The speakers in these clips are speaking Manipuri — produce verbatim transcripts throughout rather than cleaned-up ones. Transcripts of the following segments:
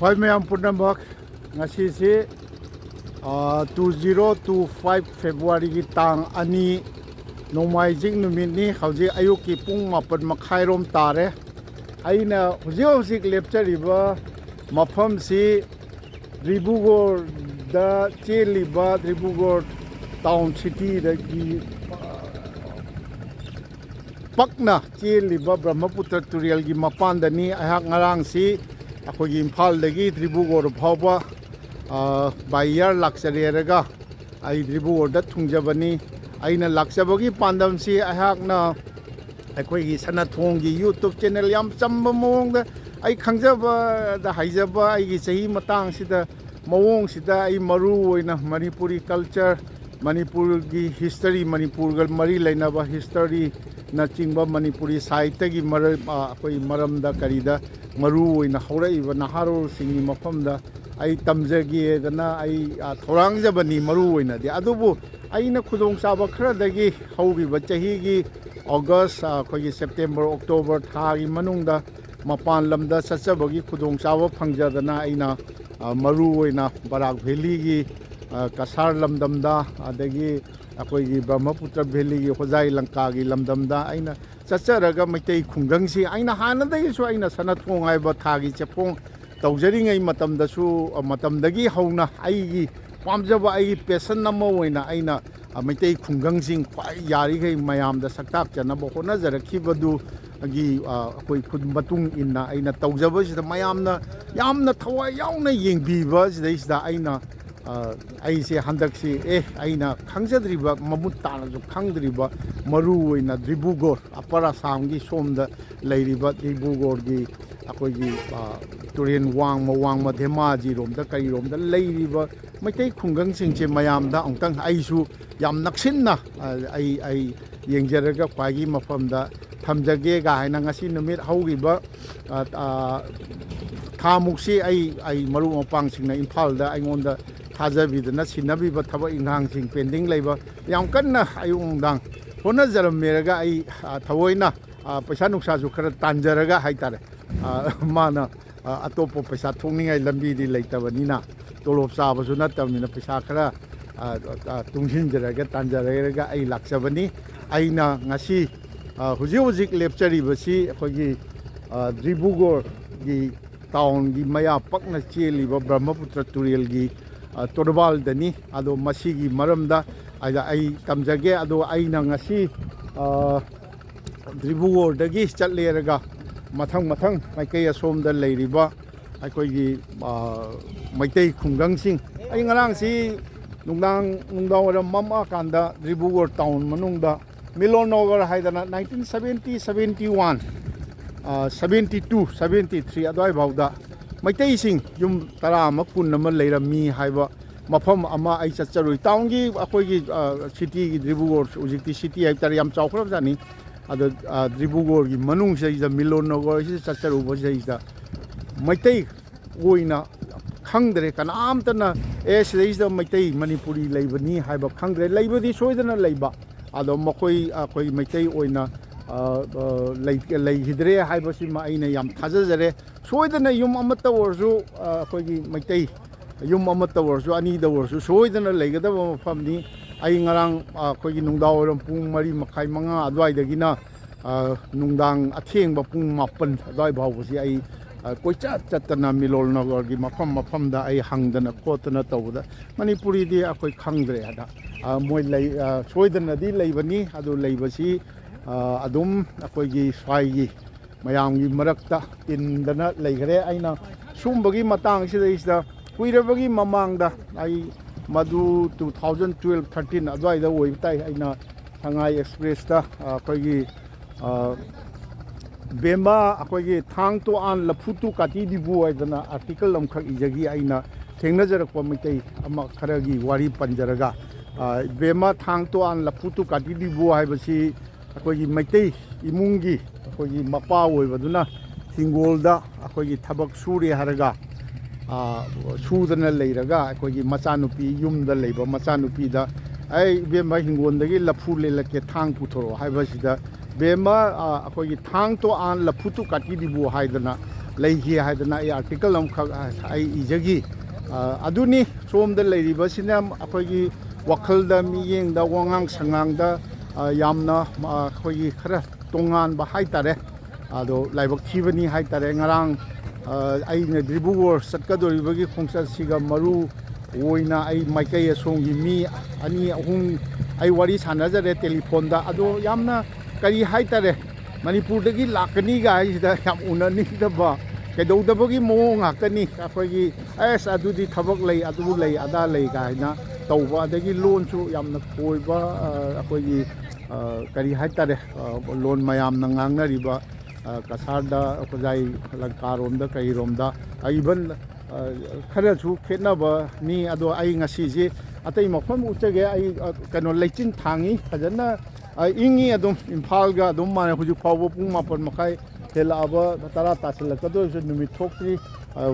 ꯍꯣꯏ, ꯃꯌꯥꯝ ꯄꯨꯝꯅꯃꯛ, ꯉꯁꯤꯁꯤ, ꯑ, two zero two five Februaryꯒꯤ ꯇꯥꯡ ꯑꯅꯤ, ꯅꯣꯡꯃꯥꯏꯖꯤꯡ ꯅꯨꯃꯤꯠꯅꯤ꯫ ꯍꯧꯖꯤꯛ ꯑꯌꯨꯛꯀꯤ ꯄꯨꯡ ꯃꯥꯄꯟ ꯃꯈꯥꯏꯔꯣꯝ ꯇꯥꯔꯦ꯫ ꯑꯩꯅ ꯍꯧꯖꯤꯛ ꯍꯧꯖꯤꯛ ꯂꯦꯞꯆꯔꯤꯕ ꯃꯐꯝꯁꯤ ꯗꯤꯕ꯭ꯔꯨꯒꯔꯗ ꯆꯦꯜꯂꯤꯕ, ꯗꯤꯕ꯭ꯔꯨꯒꯔ town cityꯗꯒꯤ ꯄꯛꯅ ꯆꯦꯜꯂꯤꯕ ꯕ꯭ꯔꯍ꯭ꯃꯄꯨꯇ꯭ꯔ ꯇꯨꯔꯦꯜꯒꯤ ꯃꯄꯥꯟꯗꯅꯤ꯫ ꯑꯩꯍꯥꯛ ꯉꯔꯥꯡꯁꯤ ꯑꯩꯈꯣꯏꯒꯤ ꯏꯝꯐꯥꯜꯗꯒꯤ ꯗꯤꯕ꯭ꯔꯨꯒꯔ ꯐꯥꯎꯕ, ꯑ, by air ꯂꯥꯛꯆꯔꯦꯔꯒ ꯑꯩ ꯗꯤꯕ꯭ꯔꯨꯒꯔꯗ ꯊꯨꯡꯖꯕꯅꯤ꯫ ꯑꯩꯅ ꯂꯥꯛꯆꯕꯒꯤ ꯄꯥꯟꯗꯝꯁꯤ ꯑꯩꯍꯥꯛꯅ ꯑꯩꯈꯣꯏꯒꯤ ꯁꯅꯥꯊꯣꯡꯒꯤ YouTube channel ꯌꯥꯝ ꯆꯝꯕ ꯃꯑꯣꯡꯗ, ꯑꯩ ꯈꯪꯖꯕꯗ ꯍꯩꯖꯕ, ꯑꯩꯒꯤ ꯆꯍꯤ ꯃꯇꯥꯡꯁꯤꯗ, ꯃꯑꯣꯡꯁꯤꯗ ꯑꯩ ꯃꯔꯨ ꯑꯣꯏꯅ ꯃꯅꯤꯄꯨꯔꯤ culture, ꯃꯅꯤꯄꯨꯔꯒꯤ history, ꯃꯅꯤꯄꯨꯔꯒ ꯃꯔꯤ ꯂꯩꯅꯕ historyꯅꯆꯤꯡꯕ ꯃꯅꯤꯄꯨꯔꯤ ꯁꯥꯍꯤꯇ꯭ꯌꯒꯤ ꯃꯔ-, ꯑ, ꯑꯩꯈꯣꯏ ꯃꯔꯝꯗ ꯀꯔꯤꯗ ꯃꯔꯨ ꯑꯣꯏꯅ ꯍꯧꯔꯛꯏꯕ ꯅꯍꯥꯔꯣꯜꯁꯤꯡꯒꯤ ꯃꯐꯝꯗ ꯑꯩ ꯇꯝꯖꯒꯦꯗꯅ ꯑꯩ, ꯑ, ꯊꯧꯔꯥꯡꯖꯕꯅꯤ ꯃꯔꯨ ꯑꯣꯏꯅꯗꯤ꯫ ꯑꯗꯨꯕꯨ ꯑꯩꯅ ꯈꯨꯗꯣꯡꯆꯥꯕ ꯈꯔꯗꯒꯤ ꯍꯧꯈꯤꯕ ꯆꯍꯤꯒꯤ August, ꯑ, ꯑꯩꯈꯣꯏꯒꯤ September, October ꯊꯥꯒꯤ ꯃꯅꯨꯡꯗ ꯃꯄꯥꯟ ꯂꯝꯗ ꯆꯠꯆꯕꯒꯤ ꯈꯨꯗꯣꯡꯆꯥꯕ ꯐꯪꯖꯗꯅ ꯑꯩꯅ, ꯑ, ꯃꯔꯨ ꯑꯣꯏꯅ ꯕꯔꯥꯛ valleyꯒꯤ, ꯑ, ꯀꯁꯥꯔ ꯂꯝꯗꯝꯗ, ꯑꯗꯒꯤ ꯑꯩꯈꯣꯏꯒꯤ ꯕ꯭ꯔꯍ꯭ꯃꯄꯨꯇ꯭ꯔ valleyꯒꯤ ꯍꯣꯖꯥꯏ ꯂꯪꯀꯥꯒꯤ ꯂꯝꯗꯝꯗ ꯑꯩꯅ ꯆꯠꯆꯔꯒ ꯃꯩꯇꯩ ꯈꯨꯡꯒꯪꯁꯤ ꯑꯩꯅ ꯍꯥꯟꯅꯗꯒꯤꯁꯨ ꯑꯩꯅ ꯁꯅꯥꯊꯣꯡ ꯍꯥꯏꯕ ꯊꯥꯒꯤ ꯆꯦꯐꯣꯡ ꯇꯧꯖꯔꯤꯉꯩ ꯃꯇꯝꯗꯁꯨ, ꯑ, ꯃꯇꯝꯗꯒꯤ ꯍꯧꯅ ꯑꯩꯒꯤ ꯄꯥꯝꯖꯕ, ꯑꯩꯒꯤ passion ꯑꯃ ꯑꯣꯏꯅ ꯑꯩꯅ, ꯑ, ꯃꯩꯇꯩ ꯈꯨꯡꯒꯪꯁꯤꯡ ꯈ꯭ꯋꯥꯏ ꯌꯥꯔꯤꯈꯩ ꯃꯌꯥꯝꯗ ꯁꯛꯇꯥꯛꯆꯅꯕ ꯍꯣꯠꯅꯖꯔꯛꯈꯤꯕꯗꯨꯒꯤ, ꯑ, ꯑꯩꯈꯣꯏ ꯈꯨ-, ꯃꯇꯨꯡ ꯏꯟꯅ ꯑꯩꯅ ꯇꯧꯖꯕꯁꯤꯗ ꯃꯌꯥꯝꯅ ꯌꯥꯝꯅ ꯊꯋꯥꯏ ꯌꯥꯎꯅ ꯌꯦꯡꯕꯤꯕ, ꯁꯤꯗꯩꯁꯤꯗ ꯑꯩꯅ, ꯑ, ꯑꯩꯁꯦ ꯍꯟꯗꯛꯁꯤ, ꯑꯦ, ꯑꯩꯅ ꯈꯪꯖꯗ꯭ꯔꯤꯕ, ꯃꯃꯨꯠ ꯇꯥꯅꯁꯨ ꯈꯪꯗ꯭ꯔꯤꯕ, ꯃꯔꯨ ꯑꯣꯏꯅ ꯗꯤꯕ꯭ꯔꯨꯒꯔ, Upper Assamꯒꯤ ꯁꯣꯝꯗ ꯂꯩꯔꯤꯕ ꯗꯤꯕ꯭ꯔꯨꯒꯔꯒꯤ ꯑꯩꯈꯣꯏꯒꯤ, ꯑ, ꯇꯨꯔꯦꯜ ꯋꯥꯡꯃ, ꯋꯥꯡꯃ ꯙꯦꯃꯥꯖꯤꯔꯣꯝꯗ ꯀꯔꯤꯔꯣꯝꯗ ꯂꯩꯔꯤꯕ ꯃꯩꯇꯩ ꯈꯨꯡꯒꯪꯁꯤꯡꯁꯦ ꯃꯌꯥꯝꯗ ꯑꯃꯨꯛꯇꯪ ꯑꯩꯁꯨ ꯌꯥꯝ ꯅꯛꯁꯤꯟꯅ, ꯑ, ꯑꯩ, ꯑꯩ ꯌꯦꯡꯖꯔꯒ ꯈ꯭ꯋꯥꯏꯒꯤ ꯃꯐꯝꯗ ꯊꯝꯖꯒꯦ ꯀꯥꯏꯅ ꯉꯁꯤ ꯅꯨꯃꯤꯠ ꯍꯧꯈꯤꯕ, ꯑ, ꯑ, ꯊꯥꯃꯨꯛꯁꯤ ꯑꯩ, ꯑꯩ ꯃꯔꯨꯞ ꯃꯄꯥꯡꯁꯤꯡꯅ ꯏꯝꯐꯥꯜꯗ ꯑꯩꯉꯣꯟꯗ ꯊꯥꯖꯕꯤꯗꯅ ꯁꯤꯟꯅꯕꯤꯕ ꯊꯕꯛ ꯏꯪꯈꯥꯡꯁꯤꯡ pending ꯂꯩꯕ ꯌꯥꯝ ꯀꯟꯅ ꯑꯌꯨꯛ ꯅꯨꯡꯗꯥꯡ ꯍꯣꯠꯅꯖꯔꯝꯃꯦꯔꯒ ꯑꯩ, ꯑ, ꯊꯑꯣꯏꯅ, ꯑ, ꯄꯩꯁꯥ ꯅꯨꯡꯁꯥꯁꯨ ꯈꯔ ꯇꯥꯟꯖꯔꯒ ꯍꯥꯏꯇꯥꯔꯦ, ꯑ, ꯃꯥꯅ ꯑ, ꯑꯇꯣꯞꯄ ꯄꯩꯁꯥ ꯊꯣꯛꯅꯤꯡꯉꯥꯏ ꯂꯝꯕꯤꯗꯤ ꯂꯩꯇꯕꯅꯤꯅ, ꯇꯣꯂꯣꯞ ꯆꯥꯕꯁꯨ ꯅꯠꯇꯕꯅꯤꯅ, ꯄꯩꯁꯥ ꯈꯔ, ꯑ, ꯑ, ꯇꯨꯡꯁꯤꯟꯖꯔꯒ ꯇꯥꯟꯖꯔꯒ ꯑꯩ ꯂꯥꯛꯆꯕꯅꯤ꯫ ꯑꯩꯅ ꯉꯁꯤ, ꯑ, ꯍꯧꯖꯤꯛ ꯍꯧꯖꯤꯛ ꯂꯦꯞꯆꯔꯤꯕꯁꯤ ꯑꯩꯈꯣꯏꯒꯤ, ꯑ, ꯗ꯭ꯔꯤꯕꯨꯒꯣꯔꯒꯤ ꯇꯥꯎꯟꯒꯤ ꯃꯌꯥ ꯄꯛꯅ ꯆꯦꯜꯂꯤꯕ ꯕ꯭ꯔꯍ꯭ꯃꯄꯨꯇ꯭ꯔ ꯇꯨꯔꯦꯜꯒꯤ, ꯑ, ꯇꯣꯔꯕꯥꯜꯗꯅꯤ꯫ ꯑꯗꯣ ꯃꯁꯤꯒꯤ ꯃꯔꯝꯗ ꯑꯩ, ꯑꯩ ꯇꯝꯖꯒꯦ꯫ ꯑꯗꯣ ꯑꯩꯅ ꯉꯁꯤ, ꯑ, ꯗ꯭ꯔꯤꯕꯨꯒꯣꯔꯗꯒꯤ ꯆꯠꯂꯦꯔꯒ ꯃꯊꯪ ꯃꯊꯪ ꯃꯥꯏꯀꯩ ꯑꯁꯣꯝꯗ ꯂꯩꯔꯤꯕ ꯑꯩꯈꯣꯏꯒꯤ, ꯑ, ꯃꯩꯇꯩ ꯈꯨꯡꯒꯪꯁꯤꯡ, ꯑꯩ ꯉꯔꯥꯡꯁꯤ ꯅꯨꯡꯗꯥꯡ, ꯅꯨꯡꯗꯥꯡ ꯋꯥꯏꯔꯝ ꯃꯝꯃꯛꯑꯀꯥꯟꯗ ꯗ꯭ꯔꯤꯕꯨꯒꯣꯔ ꯇꯥꯎꯟ ꯃꯅꯨꯡꯗ ꯃꯤꯂꯣꯟ ꯅꯒꯔ ꯍꯥꯏꯗꯅ nineteen seventy, seventy one, ꯑ, seventy two, seventy three ꯑꯗꯨꯋꯥꯏ ꯐꯥꯎꯗ ꯃꯩꯇꯩꯁꯤꯡ ꯌꯨꯝ ꯇꯔꯥ ꯑꯃ, ꯀꯨꯟ ꯑꯃ ꯂꯩꯔꯝꯃꯤ ꯍꯥꯏꯕ ꯃꯐꯝ ꯑꯃ ꯑꯩ ꯆꯠꯆꯔꯨꯏ꯫ ꯇꯥꯎꯟꯒꯤ ꯑꯩꯈꯣꯏꯒꯤ, ꯑ, ꯁꯤꯇꯤꯒꯤ ꯗ꯭ꯔꯤꯕꯨꯒꯣꯔ, ꯍꯧꯖꯤꯛꯇꯤ ꯁꯤꯇꯤ ꯍꯥꯏꯕ ꯇꯥꯔꯦ, ꯌꯥꯝ ꯆꯥꯎꯈ꯭ꯔꯕꯖꯥꯠꯅꯤ꯫ ꯑꯗꯣ, ꯑ, ꯗ꯭ꯔꯤꯕꯨꯒꯣꯔꯒꯤ ꯃꯅꯨꯡꯁꯤꯗꯩꯁꯤꯗ, ꯃꯤꯂꯣꯟ ꯅꯒꯔꯁꯤꯗ ꯆꯠꯆꯔꯨꯕꯁꯤꯗꯩꯁꯤꯗ ꯃꯩꯇꯩ ꯑꯣꯏꯅ ꯈꯪꯗ꯭ꯔꯦ꯫ ꯀꯅꯥꯝꯇꯅ, "ꯑꯦ, ꯁꯤꯗꯩꯁꯤꯗ ꯃꯩꯇꯩ ꯃꯅꯤꯄꯨꯔꯤ ꯂꯩꯕꯅꯤ" ꯍꯥꯏꯕ ꯈꯪꯗ꯭ꯔꯦ꯫ ꯂꯩꯕꯗꯤ ꯁꯣꯏꯗꯅ ꯂꯩꯕ, ꯑꯗꯣ ꯃꯈꯣꯏ, ꯑꯩꯈꯣꯏ ꯃꯩꯇꯩ ꯑꯣꯏꯅ, ꯑ, ꯑ, ꯂꯩ-, ꯂꯩꯈꯤꯗ꯭ꯔꯦ ꯍꯥꯏꯕꯁꯤꯃ ꯑꯩꯅ ꯌꯥꯝ ꯊꯥꯖꯖꯔꯦ꯫ ꯁꯣꯏꯗꯅ ꯌꯨꯝ ꯑꯃꯠꯇ ꯑꯣꯏꯔꯁꯨ, ꯑ, ꯑꯩꯈꯣꯏꯒꯤ ꯃꯩꯇꯩ ꯌꯨꯝ ꯑꯃꯠꯇ ꯑꯣꯏꯔꯁꯨ, ꯑꯅꯤꯗ ꯑꯣꯏꯔꯁꯨ ꯁꯣꯏꯗꯅ ꯂꯩꯒꯗꯕ ꯃꯐꯝꯅꯤ꯫ ꯑꯩ ꯉꯔꯥꯡ, ꯑ, ꯑꯩꯈꯣꯏꯒꯤ ꯅꯨꯡꯗꯥꯡ ꯋꯥꯏꯔꯝ ꯄꯨꯡ ꯃꯔꯤ ꯃꯈꯥꯏ, ꯃꯉꯥ ꯑꯗꯨꯋꯥꯏꯗꯒꯤꯅ, ꯑ, ꯅꯨꯡꯗꯥꯡ ꯑꯊꯦꯡꯕ ꯄꯨꯡ ꯃꯥꯄꯟ ꯑꯗꯨꯋꯥꯏ ꯐꯥꯎꯕꯁꯤ ꯑꯩ, ꯑ, ꯀꯣꯏꯆꯠ ꯆꯠꯇꯅ ꯃꯤꯂꯣꯜ ꯅꯒꯔꯒꯤ ꯃꯐꯝ ꯃꯐꯝꯗ ꯑꯩ ꯍꯪꯗꯅ ꯈꯣꯠꯇꯅ ꯇꯧꯕꯗ, ꯃꯅꯤꯄꯨꯔꯤꯗꯤ ꯑꯩꯈꯣꯏ ꯈꯪꯗ꯭ꯔꯦ ꯍꯥꯏꯅ, ꯑ, ꯃꯣꯏ ꯂꯩ, ꯑ, ꯁꯣꯏꯗꯅꯗꯤ ꯂꯩꯕꯅꯤ꯫ ꯑꯗꯨ ꯂꯩꯕꯁꯤ, ꯑ, ꯑꯗꯨꯝ ꯑꯩꯈꯣꯏꯒꯤ ꯁ꯭ꯋꯥꯏꯒꯤ ꯃꯌꯥꯝꯒꯤ ꯃꯔꯛꯇ ꯇꯤꯟꯗꯅ ꯂꯩꯈ꯭ꯔꯦ꯫ ꯑꯩꯅ ꯁꯨꯝꯕꯒꯤ ꯃꯇꯥꯡꯁꯤꯗꯩꯁꯤꯗ ꯀꯨꯏꯔꯕꯒꯤ ꯃꯃꯥꯡꯗ ꯑꯩ ꯃꯗꯨ two thousand twelve thirteen ꯑꯗꯨꯋꯥꯏꯗ ꯑꯣꯏꯕ ꯇꯥꯏ꯫ ꯑꯩꯅ ꯁꯉꯥꯏ ꯑꯦꯛꯁꯄ꯭ꯔꯦꯁꯇ, ꯑ, ꯑꯩꯈꯣꯏꯒꯤ, ꯑ, ꯕꯦꯝꯃ ꯑꯩꯈꯣꯏꯒꯤ ꯊꯥꯡ ꯇꯣ ꯑꯥꯟ ꯂꯐꯨ ꯇꯨ ꯀꯥꯇꯤ ꯗꯤꯕꯨ ꯍꯥꯏꯗꯅ ꯑꯥꯔꯇꯤꯀꯜ ꯑꯃꯈꯛ ꯏꯖꯈꯤ꯫ ꯑꯩꯅ ꯊꯦꯡꯅꯖꯔꯛꯄ ꯃꯩꯇꯩ ꯑꯃ ꯈꯔꯒꯤ ꯋꯥꯔꯤ ꯄꯟꯖꯔꯒ, ꯑ, ꯕꯦꯝꯃ ꯊꯥꯡ ꯇꯣ ꯑꯥꯟ ꯂꯐꯨ ꯇꯨ ꯀꯥꯇꯤ ꯗꯤꯕꯨ ꯍꯥꯏꯕꯁꯤ ꯑꯩꯈꯣꯏꯒꯤ ꯃꯩꯇꯩ ꯏꯃꯨꯡꯒꯤ ꯑꯩꯈꯣꯏꯒꯤ ꯃꯄꯥ ꯑꯣꯏꯕꯗꯨꯅ ꯍꯤꯡꯒꯣꯜꯗ ꯑꯩꯈꯣꯏꯒꯤ ꯊꯕꯛ ꯁꯨꯔꯦ ꯍꯥꯏꯔꯒ, ꯑ, ꯁꯨꯗꯅ ꯂꯩꯔꯒ ꯑꯩꯈꯣꯏꯒꯤ ꯃꯆꯥꯅꯨꯄꯤ, ꯌꯨꯝꯗ ꯂꯩꯕ ꯃꯆꯥꯅꯨꯄꯤꯗ, "ꯑꯩ ꯏꯕꯦꯝꯃ ꯍꯤꯡꯒꯣꯜꯗꯒꯤ ꯂꯐꯨ ꯂꯦꯜꯂꯛꯀꯦ, ꯊꯥꯡ ꯄꯨꯊꯣꯔꯛꯑꯣ" ꯍꯥꯏꯕꯁꯤꯗ, "ꯕꯦꯝꯃ, ꯑ, ꯑꯩꯈꯣꯏꯒꯤ ꯊꯥꯡ ꯇꯣ ꯑꯥꯟ ꯂꯐꯨ ꯇꯨ ꯀꯥꯇꯤ ꯗꯤꯕꯨ" ꯍꯥꯏꯗꯅ ꯂꯩꯈꯤ ꯍꯥꯏꯗꯅ ꯑꯩ ꯑꯥꯔꯇꯤꯀꯜ ꯑꯃꯈꯛ ꯑꯩ ꯏꯖꯈꯤ꯫ ꯑ, ꯑꯗꯨꯅꯤ, ꯁꯣꯝꯗ ꯂꯩꯔꯤꯕꯁꯤꯅ ꯑꯩꯈꯣꯏꯒꯤ ꯋꯥꯈꯜꯗ, ꯃꯤꯠꯌꯦꯡꯗ, ꯋꯥꯉꯥꯡ ꯁꯉꯥꯡꯗ, ꯑ, ꯌꯥꯝꯅ, ꯑ, ꯑꯩꯈꯣꯏꯒꯤ ꯈꯔ ꯇꯣꯉꯥꯟꯕ ꯍꯥꯏꯇꯥꯔꯦ꯫ ꯑꯗꯣ ꯂꯥꯏꯕꯛ ꯊꯤꯕꯅꯤ ꯍꯥꯏꯇꯥꯔꯦ꯫ ꯉꯔꯥꯡ, ꯑ, ꯑꯩꯅ ꯗꯤꯕ꯭ꯔꯨꯒꯔ ꯆꯠꯀꯗꯧꯔꯤꯕꯒꯤ ꯈꯣꯡꯆꯠꯁꯤꯒ ꯃꯔꯨ ꯑꯣꯏꯅ ꯑꯩ ꯃꯥꯏꯀꯩ ꯑꯁꯣꯝꯒꯤ ꯃꯤ ꯑꯅꯤ ꯑꯍꯨꯝ ꯑꯩ ꯋꯥꯔꯤ ꯁꯥꯟꯅꯖꯔꯦ ꯇꯦꯂꯤꯐꯣꯟꯗ꯫ ꯑꯗꯣ ꯌꯥꯝꯅ, ꯀꯔꯤ ꯍꯥꯏꯇꯥꯔꯦ, ꯃꯅꯤꯄꯨꯔꯗꯒꯤ ꯂꯥꯛꯀꯅꯤꯒ ꯍꯥꯏꯁꯤꯗ ꯌꯥꯝ ꯎꯅꯅꯤꯡꯗꯕ, ꯀꯩꯗꯧꯗꯕꯒꯤ ꯃꯑꯣꯡ ꯉꯥꯛꯇꯅꯤ꯫ ꯑꯩꯈꯣꯏꯒꯤ, "ꯑꯦꯁ, ꯑꯗꯨꯗꯤ ꯊꯕꯛ ꯂꯩ, ꯑꯗꯨ ꯂꯩ, ꯑꯗꯥ ꯂꯩ" ꯀꯥꯏꯅ ꯇꯧꯕ, ꯑꯗꯒꯤ ꯂꯣꯟꯁꯨ ꯌꯥꯝꯅ ꯈꯣꯏꯕ, ꯑ, ꯑꯩꯈꯣꯏꯒꯤ, ꯑ, ꯀꯔꯤ ꯍꯥꯏꯇꯥꯔꯦ, ꯑ, ꯂꯣꯟ ꯃꯌꯥꯝꯅ ꯉꯥꯡꯅꯔꯤꯕ, ꯑ, ꯀꯁꯥꯔꯗ, ꯈꯨꯖꯥꯏ, ꯂꯪꯀꯥꯔꯣꯝꯗ, ꯀꯩꯔꯣꯝꯗ, ꯑ, even, ꯑ, ꯈꯔꯁꯨ ꯈꯦꯠꯅꯕꯅꯤ꯫ ꯑꯗꯣ ꯑꯩ ꯉꯁꯤꯁꯤ ꯑꯇꯩ ꯃꯐꯝ ꯎꯠꯆꯒꯦ꯫ ꯑꯩ, ꯑ, ꯀꯩꯅꯣ, ꯂꯩꯆꯤꯟ ꯊꯥꯡꯉꯤ ꯐꯖꯅ꯫ ꯑ, ꯏꯪꯉꯤ ꯑꯗꯨꯝ, ꯏꯝꯐꯥꯜꯒ ꯑꯗꯨꯝ ꯃꯥꯟꯅꯩ꯫ ꯍꯧꯖꯤꯛ ꯐꯥꯎꯕ ꯄꯨꯡ ꯃꯥꯄꯟ ꯃꯈꯥꯏ ꯍꯦꯜꯂꯛꯑꯕ, ꯇꯔꯥ ꯇꯥꯁꯤꯜꯂꯛꯀꯗꯧꯔꯁꯨ ꯅꯨꯃꯤꯠ ꯊꯣꯛꯇ꯭ꯔꯤ꯫ ꯑ,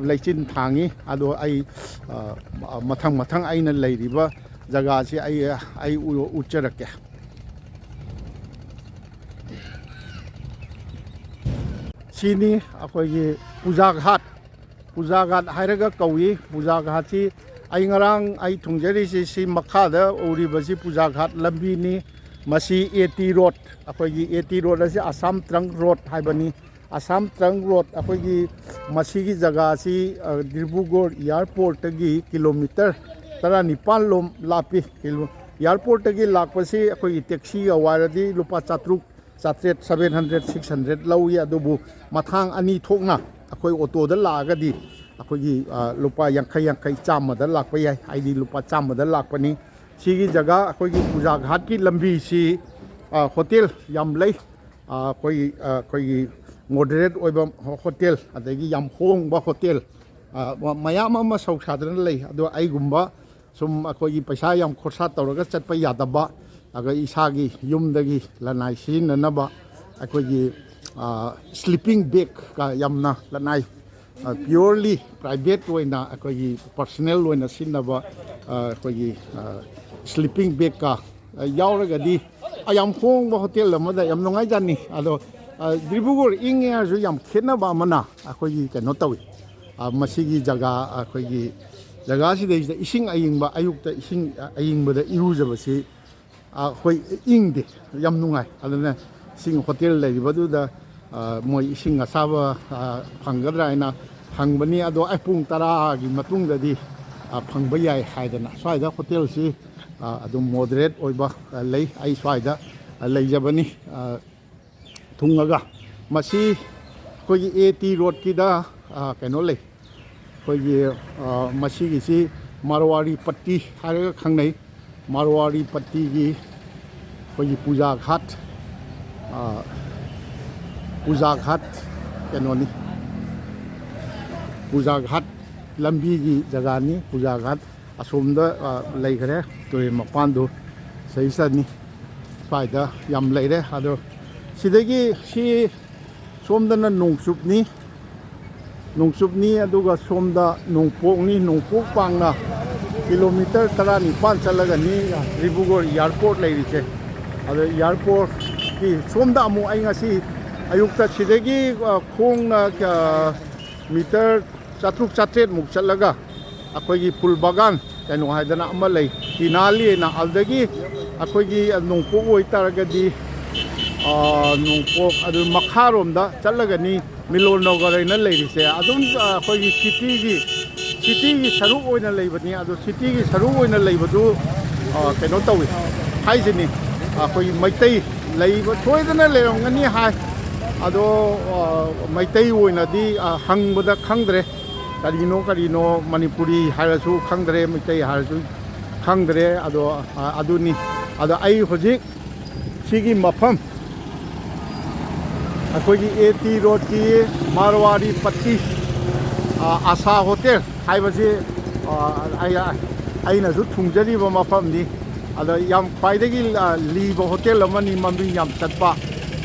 ꯂꯩꯆꯤꯟ ꯊꯥꯡꯉꯤ꯫ ꯑꯗꯣ ꯑꯩ, ꯑ, ꯃꯊꯪ ꯃꯊꯪ ꯑꯩꯅ ꯂꯩꯔꯤꯕ ꯖꯒꯥꯁꯤ ꯑꯩ, ꯑꯩ ꯎ-, ꯎꯠꯆꯔꯛꯀꯦ꯫ ꯁꯤꯅꯤ ꯑꯩꯈꯣꯏꯒꯤ ꯄꯨꯖꯥ ꯘꯥꯠ꯫ ꯄꯨꯖꯥ ꯘꯥꯠ ꯍꯥꯏꯔꯒ ꯀꯧꯏ꯫ ꯄꯨꯖꯥ ꯘꯥꯠꯁꯤ ꯑꯩ ꯉꯔꯥꯡ ꯑꯩ ꯊꯨꯡꯖꯔꯤꯁꯤ, ꯁꯤ ꯃꯈꯥꯗ ꯎꯔꯤꯕꯁꯤ ꯄꯨꯖꯥ ꯘꯥꯠ ꯂꯝꯕꯤꯅꯤ꯫ ꯃꯁꯤ ꯑꯦ ꯇꯤ ꯔꯣꯗ, ꯑꯩꯈꯣꯏꯒꯤ ꯑꯦ ꯇꯤ ꯔꯣꯗ ꯑꯁꯤ ꯑꯁꯥꯝ ꯇ꯭ꯔꯪꯛ ꯔꯣꯗ ꯍꯥꯏꯕꯅꯤ꯫ ꯑꯁꯥꯝ ꯇ꯭ꯔꯪꯛ ꯔꯣꯗ, ꯑꯩꯈꯣꯏꯒꯤ ꯃꯁꯤꯒꯤ ꯖꯒꯥꯁꯤ, ꯑ, ꯗꯤꯕ꯭ꯔꯨꯒꯔ ꯏꯌꯥꯔꯄꯣꯔꯠꯇꯒꯤ ꯀꯤꯂꯣꯃꯤꯇꯔ ꯇꯔꯥꯅꯤꯄꯥꯜ ꯂꯣꯝ ꯂꯥꯞꯄꯤ꯫ ꯀꯤꯂꯣ-, ꯏꯌꯥꯔꯄꯣꯔꯠꯇꯒꯤ ꯂꯥꯛꯄꯁꯤ ꯑꯩꯈꯣꯏꯒꯤ ꯇꯦꯛꯁꯤꯒ ꯋꯥꯏꯔꯗꯤ ꯂꯨꯄꯥ ꯆꯥꯇ꯭ꯔꯨꯛ, ꯆꯥꯇ꯭ꯔꯦꯠ, seven hundred, six hundred ꯂꯧꯏ꯫ ꯑꯗꯨꯕꯨ ꯃꯊꯥꯡ ꯑꯅꯤ ꯊꯣꯛꯅ ꯑꯩꯈꯣꯏ ꯑꯣꯇꯣꯗ ꯂꯥꯛꯑꯒꯗꯤ ꯑꯩꯈꯣꯏꯒꯤ, ꯑ, ꯂꯨꯄꯥ ꯌꯥꯡꯈꯩ, ꯌꯥꯡꯈꯩ, ꯆꯥꯝꯃꯗ ꯂꯥꯛꯄ ꯌꯥꯏ꯫ ꯑꯩꯗꯤ ꯂꯨꯄꯥ ꯆꯥꯝꯃꯗ ꯂꯥꯛꯄꯅꯤ꯫ ꯁꯤꯒꯤ ꯖꯒꯥ ꯑꯩꯈꯣꯏꯒꯤ ꯄꯨꯖꯥ ꯘꯥꯠꯀꯤ ꯂꯝꯕꯤꯁꯤ, ꯑ, ꯍꯣꯇꯦꯜ ꯌꯥꯝ ꯂꯩ꯫ ꯑ, ꯑꯩꯈꯣꯏꯒꯤ, ꯑ, ꯑꯩꯈꯣꯏꯒꯤ ꯃꯣꯗꯔꯦꯠ ꯑꯣꯏꯕ ꯍꯣꯇꯦꯜ, ꯑꯗꯒꯤ ꯌꯥꯝ ꯍꯣꯡꯕ ꯍꯣꯇꯦꯜ, ꯑ, ꯃ-, ꯃꯌꯥꯝ ꯑꯃ ꯁꯧ ꯁꯥꯗꯅ ꯂꯩ꯫ ꯑꯗꯣ ꯑꯩꯒꯨꯝꯕ ꯁꯨꯝ ꯑꯩꯈꯣꯏꯒꯤ ꯄꯩꯁꯥ ꯌꯥꯝ ꯈꯣꯔꯁꯥ ꯇꯧꯔꯒ ꯆꯠꯄ ꯌꯥꯗꯕ, ꯑꯗ ꯏꯁꯥꯒꯤ ꯌꯨꯝꯗꯒꯤ ꯂꯅꯥꯏ ꯁꯤꯖꯤꯟꯅꯅꯕ ꯑꯩꯈꯣꯏꯒꯤ, ꯑ, sleeping bagꯀ ꯌꯥꯝꯅ ꯂꯅꯥꯏ, ꯑ, purely private ꯑꯣꯏꯅ ꯑꯩꯈꯣꯏꯒꯤ personal ꯑꯣꯏꯅ ꯁꯤꯖꯤꯟꯅꯕ, ꯑ, ꯑꯩꯈꯣꯏꯒꯤ, ꯑ, sleeping bagꯀ, ꯑ, ꯌꯥꯎꯔꯒꯗꯤ, ꯑ, ꯌꯥꯝ ꯍꯣꯡꯕ ꯍꯣꯇꯦꯜ ꯑꯃꯗ ꯌꯥꯝ ꯅꯨꯡꯉꯥꯏꯖꯅꯤ꯫ ꯑꯗꯣ ꯗꯤꯕ꯭ꯔꯨꯒꯔ ꯏꯪꯉꯦ ꯍꯥꯏꯔꯁꯨ ꯌꯥꯝ ꯈꯦꯠꯅꯕ ꯑꯃꯅ ꯑꯩꯈꯣꯏꯒꯤ ꯀꯩꯅꯣ ꯇꯧꯏ꯫ ꯃꯁꯤꯒꯤ ꯖꯒꯥ, ꯑꯩꯈꯣꯏꯒꯤ ꯖꯒꯥꯁꯤꯗꯩꯁꯤꯗ ꯏꯁꯤꯡ ꯑꯌꯤꯡꯕ, ꯑꯌꯨꯛꯇ ꯏꯁꯤꯡ ꯑꯌꯤꯡꯕꯗ ꯏꯔꯨꯖꯕꯁꯤ ꯑꯩꯈꯣꯏ ꯏꯪꯗꯦ, ꯌꯥꯝ ꯅꯨꯡꯉꯥꯏ꯫ ꯑꯗꯨꯅ ꯏꯁꯤꯡ ꯍꯣꯇꯦꯜ ꯂꯩꯔꯤꯕꯗꯨꯗ ꯃꯣꯏ ꯏꯁꯤꯡ ꯑꯁꯥꯕ ꯐꯪꯒꯗ꯭ꯔꯥ ꯍꯥꯏꯅ ꯍꯪꯕꯅꯤ꯫ ꯑꯗꯣ ꯑꯩ ꯄꯨꯡ ꯇꯔꯥꯒꯤ ꯃꯇꯨꯡꯗꯗꯤ ꯐꯪꯕ ꯌꯥꯏ ꯍꯥꯏꯗꯅ ꯁ꯭ꯋꯥꯏꯗ ꯍꯣꯇꯦꯜꯁꯤ ꯑꯗꯨꯝ ꯃꯣꯗꯔꯦꯠ ꯑꯣꯏꯕ ꯂꯩ꯫ ꯑꯩ ꯁ꯭ꯋꯥꯏꯗ ꯂꯩꯖꯕꯅꯤ꯫ ꯊꯨꯡꯉꯒ ꯃꯁꯤ ꯑꯩꯈꯣꯏꯒꯤ ꯑꯦ ꯇꯤ ꯔꯣꯗꯀꯤꯗ ꯀꯩꯅꯣ ꯂꯩ꯫ ꯑꯩꯈꯣꯏꯒꯤ ꯃꯁꯤꯒꯤꯁꯤ ꯃꯥꯔꯋꯥꯔꯤ ꯄꯠꯇꯤ ꯍꯥꯏꯔꯒ ꯈꯪꯅꯩ꯫ ꯃꯥꯔꯋꯥꯔꯤ ꯄꯠꯇꯤꯒꯤ ꯑꯩꯈꯣꯏꯒꯤ ꯄꯨꯖꯥ ꯘꯥꯠ, ꯄꯨꯖꯥ ꯘꯥꯠ ꯀꯩꯅꯣꯅꯤ, ꯄꯨꯖꯥ ꯘꯥꯠ ꯂꯝꯕꯤꯒꯤ ꯖꯒꯥꯅꯤ꯫ ꯄꯨꯖꯥ ꯘꯥꯠ ꯑꯁꯣꯝꯗ ꯂꯩꯈ꯭ꯔꯦ, ꯇꯨꯔꯦꯜ ꯃꯄꯥꯟꯗꯨ ꯁꯩꯁꯅꯤ꯫ ꯁ꯭ꯋꯥꯏꯗ ꯌꯥꯝ ꯂꯩꯔꯦ꯫ ꯑꯗꯣ ꯁꯤꯗꯒꯤ ꯁꯤ ꯁꯣꯝꯗꯅ ꯅꯣꯡꯆꯨꯞꯅꯤ, ꯅꯣꯡꯆꯨꯞꯅꯤ꯫ ꯑꯗꯨꯒ ꯁꯣꯝꯗ ꯅꯣꯡꯄꯣꯛꯅꯤ꯫ ꯅꯣꯡꯄꯣꯛ ꯄꯥꯡꯅ ꯀꯤꯂꯣꯃꯤꯇꯔ ꯇꯔꯥꯅꯤꯄꯥꯟ ꯆꯠꯂꯒꯅꯤ ꯗꯤꯕ꯭ꯔꯨꯒꯔ ꯏꯌꯥꯔꯄꯣꯔꯠ ꯂꯩꯔꯤꯁꯦ꯫ ꯑꯗꯣ ꯏꯌꯥꯔꯄꯣꯔꯠꯀꯤ ꯁꯣꯝꯗ ꯑꯃꯨꯛ ꯑꯩ ꯉꯁꯤ ꯑꯌꯨꯛꯇ ꯁꯤꯗꯒꯤ ꯈꯣꯡꯅ ꯃꯤꯇꯔ ꯆꯥꯇ꯭ꯔꯨꯛ ꯆꯥꯇ꯭ꯔꯦꯠꯃꯨꯛ ꯆꯠꯂꯒ ꯑꯩꯈꯣꯏꯒꯤ ꯐꯨꯜ ꯕꯒꯥꯟ ꯀꯩꯅꯣ ꯍꯥꯏꯗꯅ ꯑꯃ ꯂꯩ, ꯇꯤꯅꯥꯂꯤ ꯍꯥꯏꯅ꯫ ꯑꯗꯨꯗꯒꯤ ꯑꯩꯈꯣꯏꯒꯤ ꯅꯣꯡꯄꯣꯛ ꯑꯣꯏꯇꯥꯔꯒꯗꯤ ꯅꯣꯡꯄꯣꯛ ꯑꯗꯨ ꯃꯈꯥꯔꯣꯝꯗ ꯆꯠꯂꯒꯅꯤ ꯃꯤꯂꯣꯟ ꯅꯒꯔ ꯍꯥꯏꯅ ꯂꯩꯔꯤꯁꯦ꯫ ꯑꯗꯨꯝ ꯑꯩꯈꯣꯏꯒꯤ ꯁꯤꯇꯤꯒꯤ ꯁꯤꯇꯤꯒꯤ ꯁꯔꯨꯛ ꯑꯣꯏꯅ ꯂꯩꯕꯅꯤ꯫ ꯑꯗꯣ ꯁꯤꯇꯤꯒꯤ ꯁꯔꯨꯛ ꯑꯣꯏꯅ ꯂꯩꯕꯗꯨ ꯀꯩꯅꯣ ꯇꯧꯏ ꯍꯥꯏꯁꯤꯅꯤ꯫ ꯑꯩꯈꯣꯏꯒꯤ ꯃꯩꯇꯩ ꯂꯩꯕ ꯁꯣꯏꯗꯅ ꯂꯩꯔꯝꯒꯅꯤ ꯍꯥꯏ꯫ ꯑꯗꯣ ꯃꯩꯇꯩ ꯑꯣꯏꯅꯗꯤ ꯍꯪꯕꯗ ꯈꯪꯗ꯭ꯔꯦ, ꯀꯔꯤꯅꯣ ꯀꯔꯤꯅꯣ ꯃꯅꯤꯄꯨꯔꯤ ꯍꯥꯏꯔꯁꯨ ꯈꯪꯗ꯭ꯔꯦ, ꯃꯩꯇꯩ ꯍꯥꯏꯔꯁꯨ ꯈꯪꯗ꯭ꯔꯦ꯫ ꯑꯗꯣ ꯑꯗꯨꯅꯤ꯫ ꯑꯗꯣ ꯑꯩ ꯍꯧꯖꯤꯛ ꯁꯤꯒꯤ ꯃꯐꯝ ꯑꯩꯈꯣꯏꯒꯤ ꯑꯦ ꯇꯤ ꯔꯣꯗꯀꯤ ꯃꯥꯔꯋꯥꯔꯤ ꯄꯠꯇꯤ ꯑꯥꯁꯥ ꯍꯣꯇꯦꯜ ꯍꯥꯏꯕꯁꯤ ꯑꯩꯅꯁꯨ ꯊꯨꯡꯖꯔꯤꯕ ꯃꯐꯝꯅꯤ꯫ ꯑꯗ ꯌꯥꯝ ꯈ꯭ꯋꯥꯏꯗꯒꯤ ꯂꯤꯕ ꯍꯣꯇꯦꯜ ꯑꯃꯅꯤ, ꯃꯃꯤꯡ ꯌꯥꯝ ꯆꯠꯄ꯫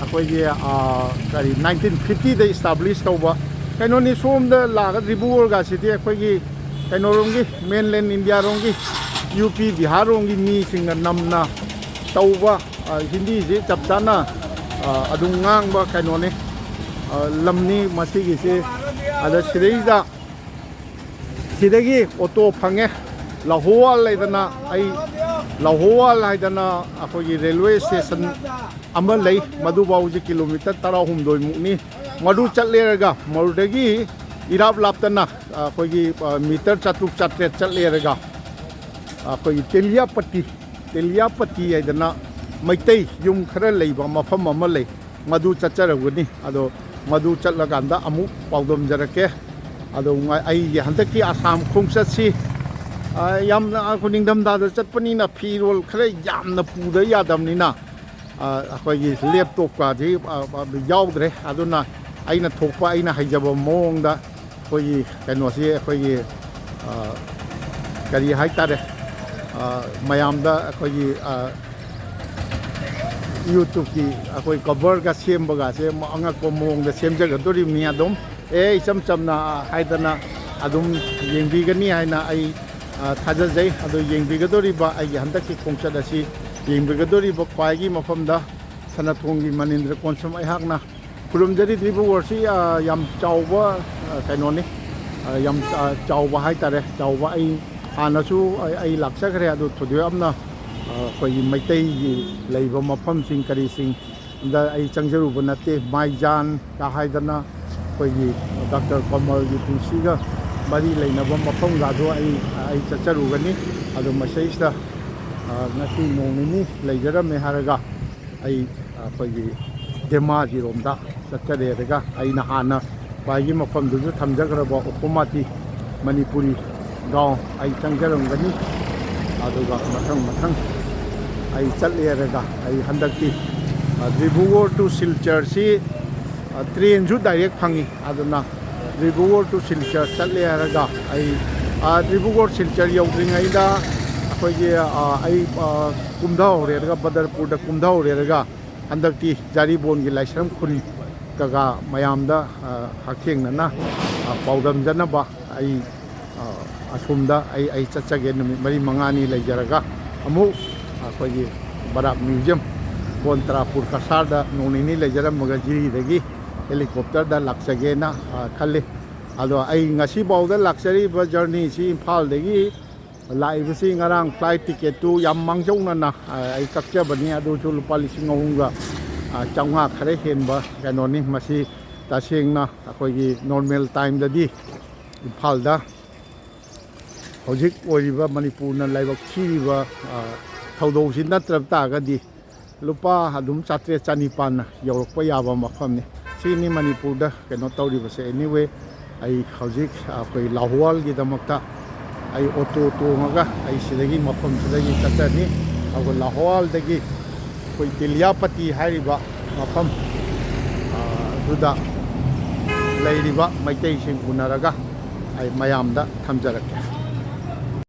ꯑꯩꯈꯣꯏꯒꯤ ꯀꯔꯤ ꯅꯥꯏꯟꯇꯤꯟ ꯐꯤꯐꯇꯤꯗ ꯏꯁꯇꯥꯕ꯭ꯂꯤꯁ ꯇꯧꯕ ꯀꯩꯅꯣꯅꯤ꯫ ꯁꯣꯝꯗ ꯂꯥꯛꯑꯒ ꯗꯤꯕ꯭ꯔꯨꯒꯔꯒꯁꯤꯗꯤ ꯑꯩꯈꯣꯏꯒꯤ ꯀꯩꯅꯣꯔꯣꯝꯒꯤ ꯃꯦꯟꯂꯦꯟ ꯏꯟꯗꯤꯌꯥꯔꯣꯝꯒꯤ ꯌꯨ ꯄꯤ ꯕꯤꯍꯥꯔꯔꯣꯝꯒꯤ ꯃꯤꯁꯤꯡꯅ ꯅꯝꯅ ꯇꯧꯕ꯫ ꯍꯤꯟꯗꯤꯁꯤ ꯆꯞ ꯆꯥꯅ ꯑ, ꯑꯗꯨꯝ ꯉꯥꯡꯕ ꯀꯩꯅꯣꯅꯤ, ꯑ, ꯂꯝꯅꯤ ꯃꯁꯤꯒꯤꯁꯤ꯫ ꯑꯗ ꯁꯤꯗꯩꯗ, ꯁꯤꯗꯒꯤ ꯑꯣꯇꯣ ꯐꯪꯉꯦ꯫ ꯂꯍꯣꯋꯥꯜ ꯍꯥꯏꯗꯅ, ꯑꯩ ꯂꯍꯣꯋꯥꯜ ꯍꯥꯏꯗꯅ ꯑꯩꯈꯣꯏꯒꯤ ꯔꯦꯜꯋꯦ ꯁ꯭ꯇꯦꯁꯟ ꯑꯃ ꯂꯩ, ꯃꯗꯨꯐꯥꯎꯁꯦ ꯀꯤꯂꯣꯃꯤꯇꯔ ꯇꯔꯥꯍꯨꯝꯗꯣꯏ ꯃꯨꯛꯅꯤ꯫ ꯃꯗꯨ ꯆꯠꯂꯦꯔꯒ ꯃꯗꯨꯗꯒꯤ ꯏꯔꯥꯞ ꯂꯥꯞꯇꯅ ꯑꯩꯈꯣꯏꯒꯤ, ꯑ, ꯃꯤꯇꯔ ꯆꯥꯇ꯭ꯔꯨꯛ ꯆꯥꯇ꯭ꯔꯦꯠ ꯆꯠꯂꯦꯔꯒ ꯑꯩꯈꯣꯏꯒꯤ ꯇꯦꯂꯤꯌꯥꯄꯇꯤ, ꯇꯦꯂꯤꯌꯥꯄꯇꯤ ꯍꯥꯏꯗꯅ ꯃꯩꯇꯩ ꯌꯨꯝ ꯈꯔ ꯂꯩꯕ ꯃꯐꯝ ꯑꯃ ꯂꯩ꯫ ꯃꯗꯨ ꯆꯠꯆꯔꯨꯒꯅꯤ꯫ ꯑꯗꯣ ꯃꯗꯨ ꯆꯠꯂꯀꯥꯟꯗ ꯑꯃꯨꯛ ꯄꯥꯎꯗꯝꯖꯔꯛꯀꯦ꯫ ꯑꯗꯣ ꯉ-, ꯑꯩꯒꯤ ꯍꯟꯗꯛꯀꯤ ꯑꯁꯥꯝ ꯈꯣꯡꯆꯠꯁꯤ, ꯑ, ꯌꯥꯝꯅ ꯑꯩꯈꯣꯏ ꯅꯤꯡꯊꯝꯊꯥꯗ ꯆꯠꯄꯅꯤꯅ ꯐꯤꯔꯣꯜ ꯈꯔ ꯌꯥꯝꯅ ꯄꯨꯗ ꯌꯥꯗꯕꯅꯤꯅ, ꯑ, ꯑꯩꯈꯣꯏꯒꯤ ꯂꯦꯞꯇꯣꯞꯀꯗꯤ, ꯑ, ꯑ, ꯌꯥꯎꯗ꯭ꯔꯦ꯫ ꯑꯗꯨꯅ ꯑꯩꯅ ꯊꯣꯛꯄ, ꯑꯩꯅ ꯍꯩꯖꯕ ꯃꯑꯣꯡꯗ ꯑꯩꯈꯣꯏꯒꯤ ꯀꯩꯅꯣꯁꯤ, ꯑꯩꯈꯣꯏꯒꯤ, ꯑ, ꯀꯔꯤ ꯍꯥꯏꯇꯥꯔꯦ, ꯑ, ꯃꯌꯥꯝꯗ ꯑꯩꯈꯣꯏꯒꯤ, ꯑ, YouTubeꯀꯤ ꯑꯩꯈꯣꯏ coverꯒ ꯁꯦꯝꯕꯒꯁꯦ ꯑꯉꯛꯄ ꯃꯑꯣꯡꯗ ꯁꯦꯝꯖꯒꯗꯣꯔꯤꯕꯅꯤ꯫ ꯑꯗꯨꯝ, ꯑꯦ, ꯏꯆꯝ ꯆꯝꯅ ꯍꯥꯏꯗꯅ ꯑꯗꯨꯝ ꯌꯦꯡꯕꯤꯒꯅꯤ ꯍꯥꯏꯅ ꯑꯩ, ꯑ, ꯊꯥꯖꯖꯩ꯫ ꯑꯗꯣ ꯌꯦꯡꯕꯤꯒꯗꯧꯔꯤꯕ ꯑꯩꯒꯤ ꯍꯟꯗꯛꯀꯤ ꯈꯣꯡꯆꯠ ꯑꯁꯤ ꯌꯦꯡꯕꯤꯒꯗꯧꯔꯤꯕ ꯈ꯭ꯋꯥꯏꯒꯤ ꯃꯐꯝꯗ ꯁꯅꯥꯊꯣꯡꯒꯤ ꯃꯅꯤꯟꯗ꯭ꯔ ꯀꯣꯟꯁꯝ ꯑꯩꯍꯥꯛꯅ ꯈꯨꯔꯨꯝꯖꯔꯤ꯫ ꯗꯤꯕ꯭ꯔꯨꯒꯔꯁꯤ, ꯑ, ꯌꯥꯝ ꯆꯥꯎꯕ, ꯑ, ꯀꯩꯅꯣꯅꯤ, ꯑ, ꯌꯥꯝ, ꯑ, ꯆꯥꯎꯕ ꯍꯥꯏꯇꯥꯔꯦ꯫ ꯆꯥꯎꯕ, ꯑꯩ ꯍꯥꯟꯅꯁꯨ ꯑꯩ, ꯑꯩ ꯂꯥꯛꯆꯈ꯭ꯔꯦ, ꯑꯗꯨ ꯊꯣꯏꯗꯣꯛ ꯌꯥꯝꯅ, ꯑ, ꯑꯩꯈꯣꯏꯒꯤ ꯃꯩꯇꯩꯒꯤ ꯂꯩꯕ ꯃꯐꯝꯁꯤꯡ ꯀꯔꯤꯁꯤꯡ ꯗ ꯑꯩ ꯆꯪꯖꯔꯨꯕ ꯅꯠꯇꯦ꯫ ꯃꯥꯏꯖꯥꯟ ꯀ ꯍꯥꯏꯗꯅ ꯑꯩꯈꯣꯏꯒꯤ ꯗꯥꯛꯇꯔ ꯀꯃꯜꯒꯤ ꯄꯨꯟꯁꯤꯒ ꯃꯔꯤ ꯂꯩꯅꯕ ꯃꯐꯝꯒꯗꯣ ꯑꯩ, ꯑꯩ ꯆꯠꯆꯔꯨꯒꯅꯤ꯫ ꯑꯗꯣ ꯃꯁꯤꯗꯩꯁꯤꯗ, ꯑ, ꯉꯁꯤ ꯅꯣꯡ ꯅꯤꯅꯤ ꯂꯩꯖꯔꯝꯃꯦ ꯍꯥꯏꯔꯒ ꯑꯩ ꯑꯩꯈꯣꯏꯒꯤ ꯙꯦꯃꯥꯖꯤꯔꯣꯝꯗ ꯆꯠꯆꯔꯦ꯫ ꯑꯗꯨꯒ ꯑꯩꯅ ꯍꯥꯟꯅ ꯈ꯭ꯋꯥꯏꯒꯤ ꯃꯐꯝꯗꯨꯁꯨ ꯊꯝꯖꯈ꯭ꯔꯕ ꯑꯣꯀꯣꯃꯥꯇꯤ ꯃꯅꯤꯄꯨꯔꯤ ꯒꯥꯎ ꯑꯩ ꯆꯪꯖꯔꯝꯒꯅꯤ꯫ ꯑꯗꯨꯒ ꯃꯊꯪ ꯃꯊꯪ ꯑꯩ ꯆꯠꯂꯦ ꯍꯥꯏꯔꯒ ꯑꯩ ꯍꯟꯗꯛꯇꯤ, ꯑ, ꯗꯤꯕ꯭ꯔꯨꯒꯔ to ꯁꯤꯜꯆꯔꯁꯤ, ꯑ, ꯇ꯭ꯔꯦꯟꯁꯨ direct ꯐꯪꯉꯤ꯫ ꯑꯗꯨꯅ ꯗꯤꯕ꯭ꯔꯨꯒꯔ to ꯁꯤꯜꯆꯔ ꯆꯠꯂꯦ ꯍꯥꯏꯔꯒ ꯑꯩ, ꯑ, ꯗꯤꯕ꯭ꯔꯨꯒꯔ ꯁꯤꯜꯆꯔ ꯌꯧꯗ꯭ꯔꯤꯉꯩꯗ ꯑꯩꯈꯣꯏꯒꯤ, ꯑ, ꯑꯩ, ꯑ, ꯀꯨꯝꯊꯍꯧꯔꯦ ꯍꯥꯏꯔꯒ ꯕꯗꯔꯄꯨꯔꯗ ꯀꯨꯝꯊꯍꯧꯔꯦ ꯍꯥꯏꯔꯒ ꯍꯟꯗꯛꯇꯤ ꯖꯥꯔꯤꯕꯣꯟꯒꯤ ꯂꯥꯏꯁ꯭ꯔꯝ ꯈꯨꯟ ꯀꯒ ꯃꯌꯥꯝꯗ, ꯑ, ꯍꯛꯊꯦꯡꯅꯅ, ꯑ, ꯄꯥꯎꯗꯝꯖꯅꯕ ꯑꯩ, ꯑ, ꯑꯁꯣꯝꯗ ꯑꯩ, ꯑꯩ ꯆꯠꯆꯒꯦ꯫ ꯅꯨꯃꯤꯠ ꯃꯔꯤ ꯃꯉꯥꯅꯤ ꯂꯩꯖꯔꯒ ꯑꯃꯨꯛ ꯑꯩꯈꯣꯏꯒꯤ ꯕꯔꯥꯛ museum, ꯀꯣꯟꯇ꯭ꯔꯥꯄꯨꯔ ꯀꯁꯥꯔꯗ ꯅꯣꯡ ꯅꯤꯅꯤ ꯂꯩꯖꯔꯝꯃꯒ ꯖꯤꯔꯤꯗꯒꯤ ꯍꯦꯂꯤꯀꯣꯞꯇꯔꯗ ꯂꯥꯛꯆꯒꯦꯅ, ꯑ, ꯈꯜꯂꯤ꯫ ꯑꯗꯣ ꯑꯩ ꯉꯁꯤꯐꯥꯎꯗ ꯂꯥꯛꯆꯔꯤꯕ ꯖꯔꯅꯤꯁꯤ ꯏꯝꯐꯥꯜꯗꯒꯤ ꯂꯥꯛꯏꯕꯁꯤ ꯉꯔꯥꯡ ꯐ꯭ꯂꯥꯏꯠ ꯇꯤꯀꯦꯠꯇꯨ ꯌꯥꯝ ꯃꯥꯡꯖꯧꯅꯅ, ꯑ, ꯑꯩ ꯀꯛꯆꯕꯅꯤ꯫ ꯑꯗꯨꯁꯨ ꯂꯨꯄꯥ ꯂꯤꯁꯤꯡ ꯑꯍꯨꯝꯒ, ꯑ, ꯆꯥꯝꯃꯉꯥ ꯈꯔ ꯍꯦꯟꯕ ꯀꯩꯅꯣꯅꯤ꯫ ꯃꯁꯤ ꯇꯁꯦꯡꯅ ꯑꯩꯈꯣꯏꯒꯤ ꯅꯣꯔꯃꯦꯜ ꯇꯥꯏꯝꯗꯗꯤ ꯏꯝꯐꯥꯜꯗ ꯍꯧꯖꯤꯛ ꯑꯣꯏꯔꯤꯕ ꯃꯅꯤꯄꯨꯔꯅ ꯂꯥꯏꯕꯛ ꯊꯤꯔꯤꯕ, ꯑ, ꯊꯧꯗꯣꯛꯁꯤ ꯅꯠꯇ꯭ꯔꯕ ꯇꯥꯔꯒꯗꯤ ꯂꯨꯄꯥ ꯑꯗꯨꯝ ꯆꯥꯇ꯭ꯔꯦꯠ ꯆꯅꯤꯄꯥꯟꯅ ꯌꯧꯔꯛꯄ ꯌꯥꯕ ꯃꯐꯝꯅꯤ꯫ ꯁꯤꯅꯤ ꯃꯅꯤꯄꯨꯔꯗ ꯀꯩꯅꯣ ꯇꯧꯔꯤꯕꯁꯦ꯫ Anyway, ꯑꯩ ꯍꯧꯖꯤꯛ ꯑꯩꯈꯣꯏ ꯂꯥꯍꯣꯜꯒꯤꯗꯃꯛꯇ ꯑꯩ ꯑꯣꯇꯣ ꯇꯣꯡꯉꯒ ꯑꯩ ꯁꯤꯗꯒꯤ, ꯃꯐꯝꯁꯤꯗꯒꯤ ꯆꯠꯆꯅꯤ꯫ ꯑꯗꯨꯒ ꯂꯥꯍꯣꯜꯗꯒꯤ ꯑꯩꯈꯣꯏ ꯇꯤꯂꯤꯌꯥꯄꯇꯤ ꯍꯥꯏꯔꯤꯕ ꯃꯐꯝ, ꯑ, ꯑꯗꯨꯗ ꯂꯩꯔꯤꯕ ꯃꯩꯇꯩꯁꯤꯡ ꯎꯅꯔꯒ ꯑꯩ ꯃꯌꯥꯝꯗ ꯊꯝꯖꯔꯛꯀꯦ꯫